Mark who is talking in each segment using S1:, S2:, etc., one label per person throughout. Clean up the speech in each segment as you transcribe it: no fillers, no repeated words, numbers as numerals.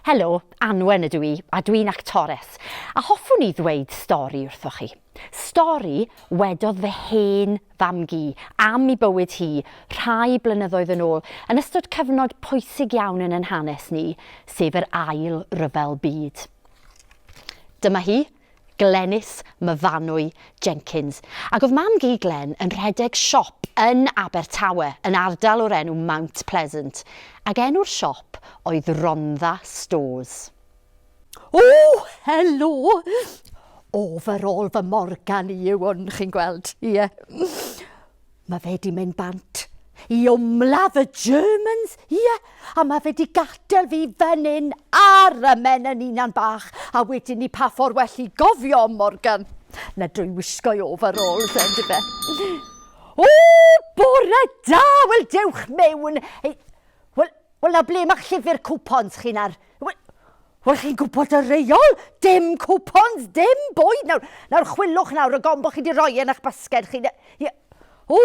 S1: Helo, Anwen ydw i, a dwi'n actores, a hoffwn i ddweud stori wrthoch chi. Stori wedodd fy hen fam-gu am i bywyd hi rhai blynyddoedd yn ôl, yn ystod cyfnod pwysig iawn yn ein hanes ni, sef yr Ail Ryfel Byd. Dyma hi, Glenys Myfanwy Jenkins. Ac oedd mam-gu Glen yn rhedeg siop yn Abertawe, yn ardal o'r enw Mount Pleasant, ac enw'r siop oedd Rhondda Stores. O, helo! Overall fy Morgan i yw hwn, chi'n gweld, ie. Mae fe 'di mynd bant i ymladd y Germans, ie, a mae fe 'di gadael fi fan hyn ar y men yn unan bach, a wedyn ni pa ffordd well i gofio am Morgan na drwy wisgo'i overalls e, yndyfe? O, bore da! Wel, dewch mewn. Ei, wel, wel, na ble mae'ch llyfr cwpons chi nawr? Wel, Wel, chi'n gwybod y reol? Dim cwpons, dim bwyd. Nawr, nawr chwilwch nawr y gom bod chi wedi rhoi yn eich basged chi. Ie. O,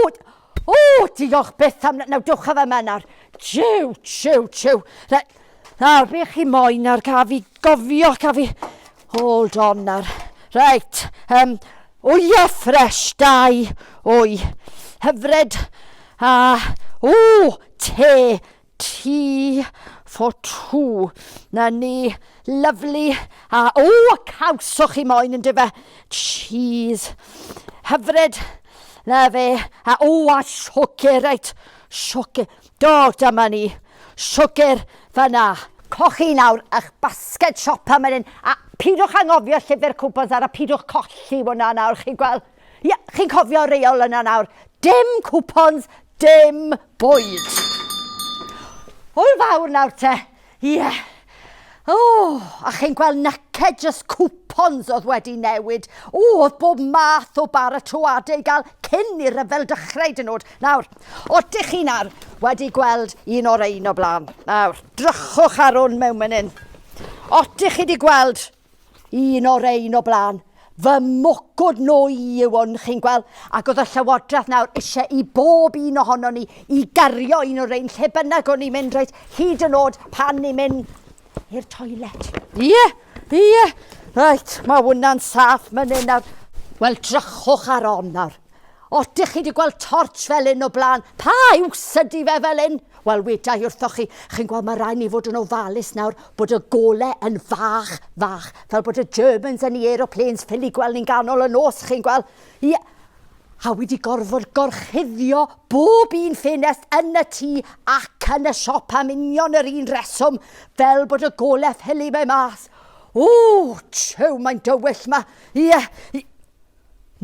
S1: o, diolch byth am... Nawr, dewch â fe yma nawr. Jiw, jiw, jiw. Nawr, be chi moyn nawr, ca fi gofio, ca fi... Hold on nawr. Reit, um, wyau ffresh, dau, wy. Hyfryd. A, o, te, Tea for two. Na ni. Lovely. A, o, a caws o'ch chi moyn yn dyfe. Cheese. Hyfryd. Na fe. A, o, a siwgr, reit. Siwgr. Do, dyma ni. Siwgr fyna. Cochi nawr eich basged siopa man hyn. A pidwch anghofio llyfr cwpons ar a pidwch colli hwnna nawr, chi'n gweld. Ie, chi'n cofio reol yna nawr. Dim cwpons, dim bwyd. Hwyl fawr nawr te. Ie. Yeah. O, oh, a chi'n gweld nace just cwpons oedd wedi newid. O, oedd bob math o baratoadau i gael cyn i'r rhyfel dechrau dyn nhw. Nawr, odych chi nawr wedi gweld un o'r ein o blaen. Nawr, drychwch ar hwn mewn mynd hyn. Odych chi wedi gweld Un o'r ein o blaen. Fy mwgwd nhw i yw hwn, chi'n gweld. Ac oedd y llywodraeth nawr eisiau i bob un ohono ni i gario un o'r ein lle bynnag o'n i'n mynd, reit, hyd yn oed pan ni'n mynd i'r toilet. Ie, ie, reit, mae hwnna'n saff mynd hyn nawr. Wel, drychwch ar on nawr. Odych chi wedi gweld torch fel un o blaen? Pa iws ydy fe fel un? Wel, weda i wrthoch chi, chi'n gweld mae rhaid ni fod yn ofalus nawr bod y gole yn fach, fach, fel bod y Germans yn ei aeroplanes ffili gweld ni'n ganol y nos, chi'n gweld? Ie, a wedi gorfod gorchuddio bob un ffenest yn y tŷ ac yn y siop am union yr un reswm, fel bod y gole ffili mynd mas. O, tiw, mae'n dywyll ma. Ie,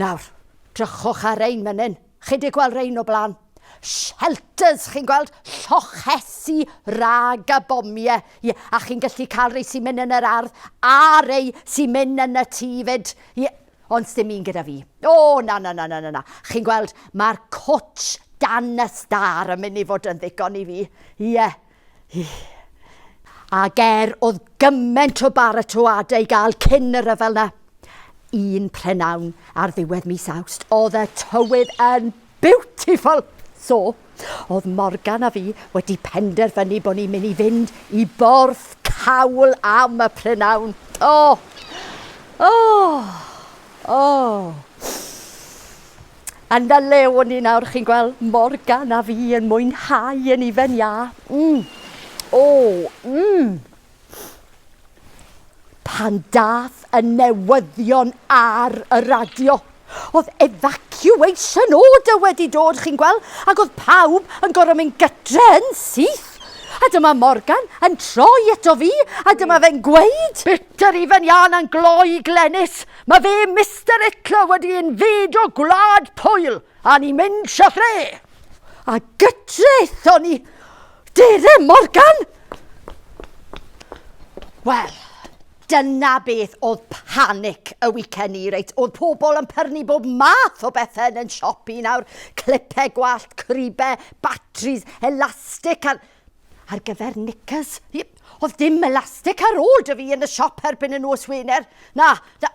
S1: Nawr, drychwch ar rein fan hyn. Chi 'di gweld rein o blaen? Shelters, chi'n gweld? Llochesi rag y bomiau. Ie, a chi'n gallu cael rei sy'n mynd yn yr ardd a rei sy'n mynd yn y tŷ fyd. Ie, ond sdim un gyda fi. O, na, na, na, na, na, na. Chi'n gweld, mae'r cwtsh dan y star yn mynd i fod yn ddigon i fi. Ie. Ac er oedd gymaint o baratoadau i gael cyn y rhyfel 'na, un prynawn ar ddiwedd mis Awst, oedd y tywydd yn beautiful! So, oedd Morgan a fi wedi penderfynu bod ni'n mynd i fynd i Borth Cawl am y prynawn. O! O! O! A 'na le o'n i nawr, chi'n gweld, Morgan a fi yn mwynhau yn ufen iâ. Mm. O, mm. Pan dath y newyddion ar y radio, oedd evacuation order wedi dod, chi'n gweld, ac oedd pawb yn gorfod mynd gytre yn syth. A dyma Morgan yn troi ato fi, a dyma fe'n gweud, Bitter ufen iâ na'n gloi Glenys, Mae fe Mister Hitler wedi invadio Gwlad Pwyl a ni'n mynd siathre! A gytre aethon ni! Dere Morgan! Wel, dyna beth oedd panic y weekend ni, reit? Oedd pobl yn pyrnu bob math o bethau yn yn siop i nawr. Clipau gwallt, cribau, batris, elastic ar, ar gyfer knickers. Yep. Oedd dim elastic ar ôl dy fi yn y siop erbyn y nos Wener. Na, na.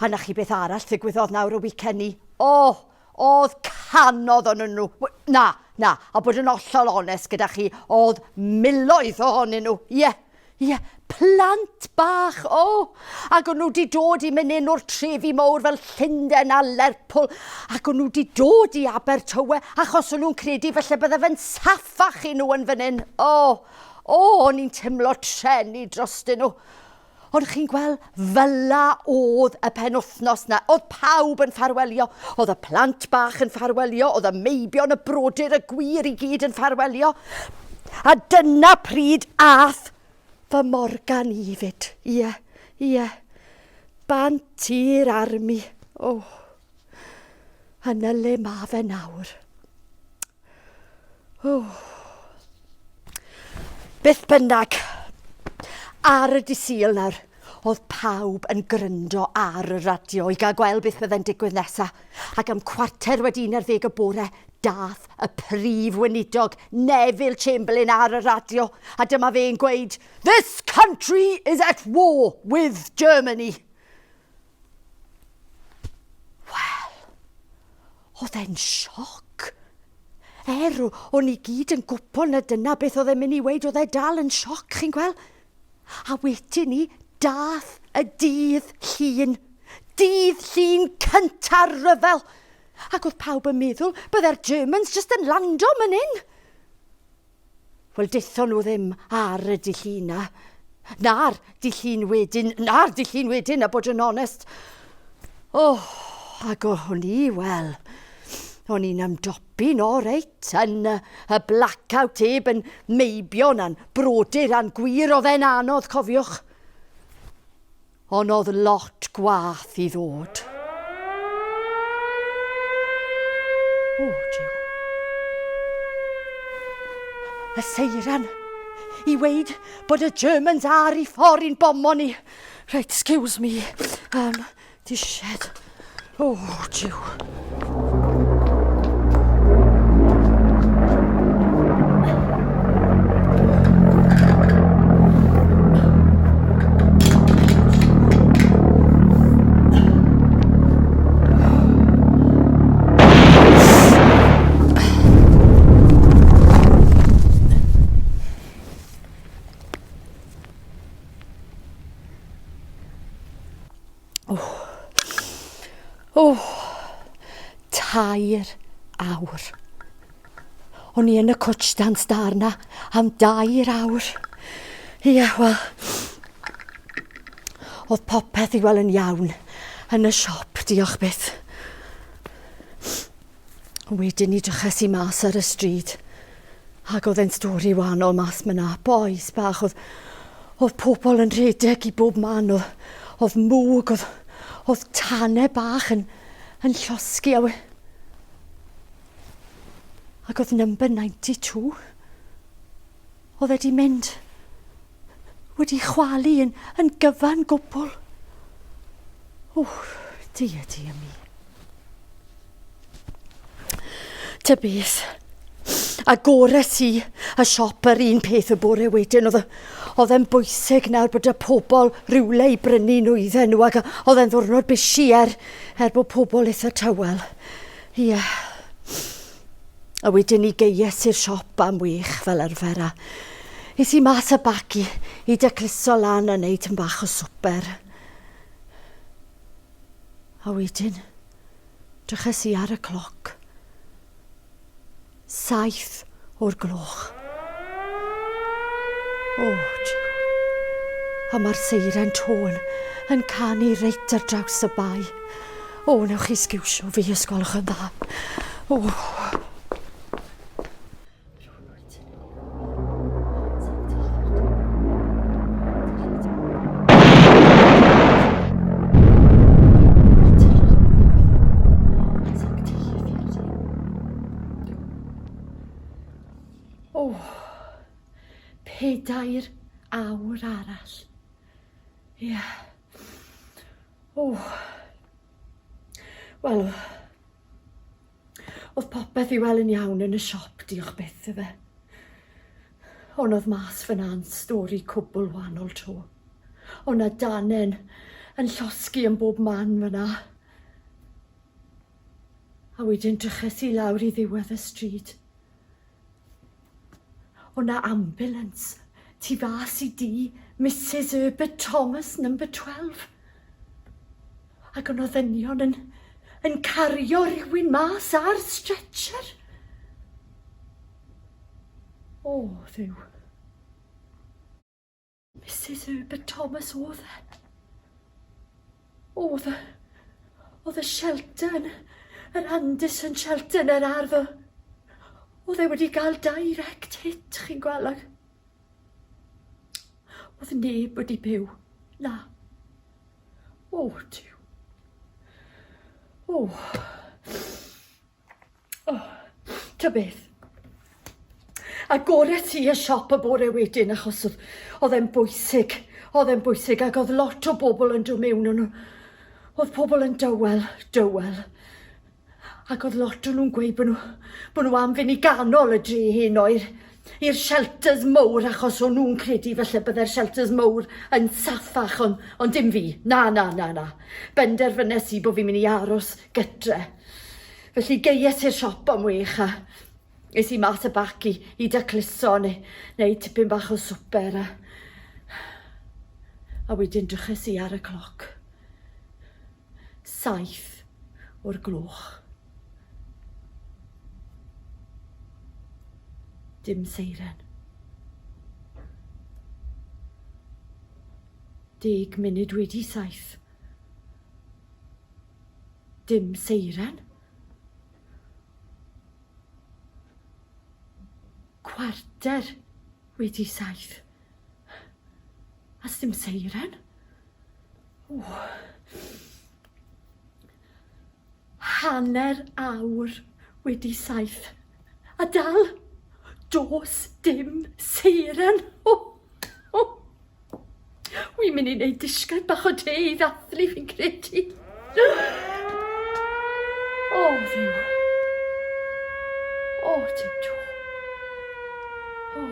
S1: A na chi beth arall ddigwyddodd nawr y weekend ni. O, oedd canodd o'n nhw. Na, na, a bod yn hollol onest gyda chi, oedd miloedd ohonyn nhw. Ie, yeah, Ie, plant bach, o! Ac o'n nhw wedi dod i mynd un o'r trefi mawr fel Llundain a Lerpwl, ac o'n nhw wedi dod i Abertawe achos o'n nhw'n credu falle bydde fe'n saffach i nhw yn fan hyn. O, o, o'n i'n teimlo treni drostyn nhw. Ond chi'n gweld, fela oedd y penwythnos na. Oedd pawb yn ffarwelio. Oedd y plant bach yn ffarwelio, oedd y meibion, y brodyr, y gwir i gyd yn ffarwelio. A dyna pryd ath fy Morgan i fyd. Ie, ie. Bant i'r armi. O. Oh. A na le ma fe nawr. Oh. Beth bynnag, ar y dydd Sul nawr, oedd pawb yn gryndo ar y radio i gael gweld beth fydde'n digwydd nesa. Ac am 11:15 y bore, dath y prif weinidog Neville Chamberlain ar y radio, a dyma fe'n gweud, This country is at war with Germany. Wel, oedd e'n sioc. Er, o'n i gyd yn gwybod na dyna beth oedd e'n mynd i weud, oedd e dal yn sioc, chi'n gweld? A wedyn ni, dath y dydd llun. Dydd llun cynta'r rhyfel. Ac oedd pawb yn meddwl bydde'r Germans jyst yn lando man hyn. Wel, dethon nhw ddim ar y dydd Llun 'na. Na'r dydd Llun wedyn, na'r dydd Llun wedyn, a bod yn onest. Oh, ac o'n i, wel, o'n i'n ymdopi'n o reit yn y, y blackout heb yn meibion a'n brodyr a'n gwir, oedd e'n anodd, cofiwch. Ond oedd lot gwath i ddod. O, jiw. Y seiran i weid bod y Germans ar i ffordd i'n bomo ni. Reit, excuse me. Um, dished. O, jiw. Oh. Oh. 3 awr. O'n i yn y cwtsh dan star na am dair awr. Ie, wel, oedd popeth i weld yn iawn yn y siop, diolch byth. Wedyn ni dryches i mas ar y stryd ac oedd e'n stori wahanol mas myna. Bois bach, oedd, oedd pobl yn rhedeg i bob man, oedd, oedd mwg, oedd, oedd tanau bach yn, yn llosgi. A we... Ac oedd number 92, oedd e di mynd, wedi chwalu yn, yn gyfan gwbl. O, dear, dear me. Ta beth, agores i y siop yr un peth y bore wedyn. Oedd, oedd e'n bwysig nawr bod y pobl rhywle i brynu nwyddau nhw ac oedd e'n ddwrnod busy er, er bod pobl eitha tywel. Ie. Yeah. A wedyn i geies i'r siop am wych fel arfer a es i mas y bac i, i dacluso lan a neud yn bach o swper. A wedyn, dryches i ar y cloc. 7 o'r gloch. O, jiw. A mae'r seiren tôn yn canu reit ar draws y bae. O, newch chi sgiwsio fi os gwelwch yn dda. O. O, 4 awr arall. Ie. Yeah. O. Wel, oedd popeth i weld yn iawn yn y siop, diolch byth i fe. Ond oedd mas fyna'n stori cwbl wahanol tro. O na danen yn llosgi yn bob man fyna. A wedyn dryches i lawr i ddiwedd y stryd. O na ambulance. Tu fas i dŷ Misus Herbert Thomas, number 12. Ac o'n ddynion yn, yn cario rhywun mas ar stretcher. O, ddiw. Misus Herbert Thomas oedd e. Oedd y... Oedd y shelter yn... Yr Anderson shelter yn yr ardd o... Oedd e wedi cael direct hit, chi'n gweld, ac... Oedd neb wedi byw. Na. O, Duw. O. Oh, ta beth. Agores i y siop y bore wedyn achos oedd, oedd e'n bwysig. Oedd e'n bwysig ac oedd lot o bobl yn dod mewn. O'n, oedd pobl yn dywel, dywel. Ac oedd lot o'n nhw'n gweud bod nhw, bod nhw am fynd i ganol y dre heno i'r i'r shelters mowr achos o'n nhw'n credu falle bydde'r shelters mowr yn saffach ond, ond dim fi. Na, na, na, na. Benderfynes i bod fi'n mynd i aros gytre. Felly geies i'r siop am wech a es i mas y bac i, i dacluso neu, neu tipyn bach o swper a, a wedyn dryches i ar y cloc. 7 o'r gloch. Dim seiren. 7:10. Dim seiren. 7:15. A dim seiren. O. 7:30. A dal, does dim seiren. O, o. Wi'n mynd i wneud disged bach o te i ddathlu fi'n credu. O, ddiw. O, dim to. O.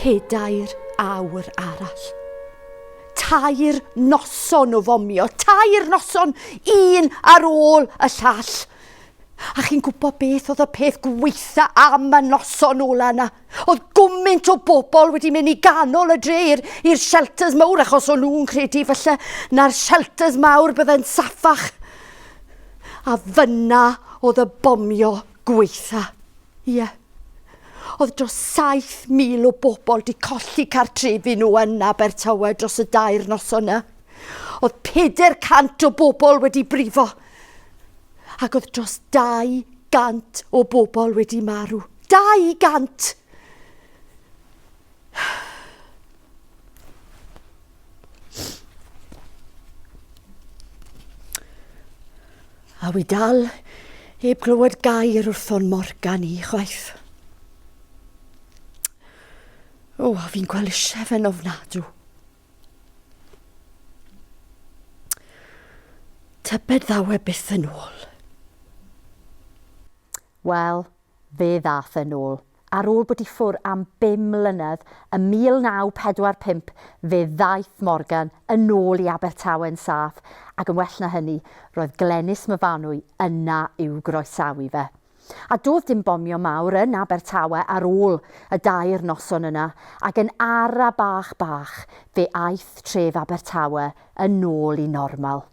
S1: Pedair awr arall. Tair noson o fomio, tair noson, un ar ôl y llall. A chi'n gwybod beth oedd y peth gweitha am y noson ola yna? Oedd gwmynt o bobl wedi mynd i ganol y dre i'r, i'r shelters mawr achos o'n nhw'n credu falle na'r shelters mawr bydde'n saffach. A fyna oedd y bomio gweitha. Ie. Yeah. Oedd dros 7,000 o bobl di colli cartrefi nhw yn Abertawe dros y dair noson yna. Oedd 400 o bobl wedi brifo. Ac oedd dros 200 o bobl wedi marw. 200! A wi dal heb glywed gair wrthon Morgan i chwaith. O, a fi'n gweld eisiau fe'n ofnadw. Tybed ddaw e byth yn ôl. Wel, fe ddath e'n ôl. Ar ôl bod i ffwr am bum mlynedd, ym 1945, fe ddaeth Morgan yn ôl i Abertawe'n saff, ac yn well na hynny, roedd Glenys Myfanwy yna i'w groesawu fe. A doedd dim bomio mawr yn Abertawe ar ôl y dair noson yna, ac yn ara bach bach, fe aeth tref Abertawe yn ôl i normal.